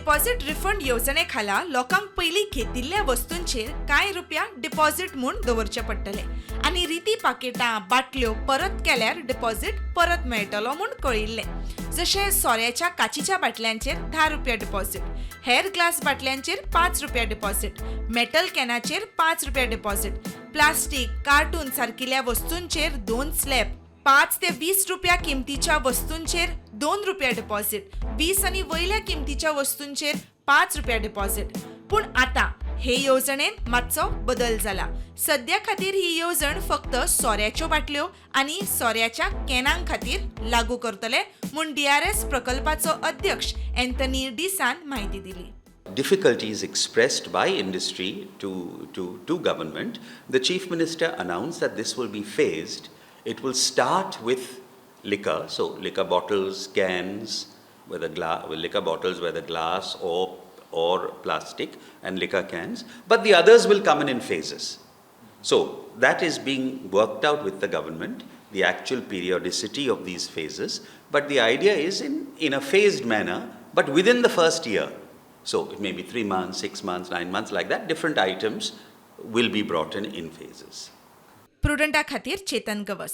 Deposit refund येवजणे खाला लोकांक पयलीं घेतिल्ल्या वस्तूंचेर कांय रुपया डिपॉझिट म्हूण दवरचे पडटले आनी रिती पाकिटां, बाटल्यो परत केल्यार डिपॉझिट परत मेळटलो म्हूण कळिल्लें. जशें सोऱ्याच्या काचीच्या बाटल्यांचेर 10 रुपया डिपॉझिट, हेर ग्लास बाटल्यांचेर 5 रुपया डिपॉझिट, मेटल कॅनाचेर 5 रुपया डिपॉझिट, प्लास्टीक, कार्टून सारकिल्या वस्तूंचेर दोन स्लॅब, 5 ते 20 रुपया किमतीच्या वस्तूंचेर 2 रुपया डिपॉझिट, 20 आनी वयल्या किमतीच्या वस्तूंचेर 5 रुपया डिपॉझिट. पूण आतां हे येवजणेंत मातसो बदल जाला. सद्या खातीर ही येवजण फक्त सोऱ्याच्यो बाटल्यो आनी सोऱ्याच्या कॅनां खातीर लागू करतले म्हूण डीआरएस प्रकल्पाचो अध्यक्ष एन्थनी डिसान म्हायती दिली. Difficulties expressed by industry to government, the Chief Minister announced that this will be phased. It will start with liquor, so liquor bottles, cans, whether liquor bottles, whether glass or plastic, and liquor cans, but the others will come in phases. So that is being worked out with the government, the actual periodicity of these phases. But the idea is in a phased manner, but within the first year. So it may be 3 months, 6 months, 9 months, like that. Different items will be brought in phases. प्रुडंटा खातीर चेतन गवस.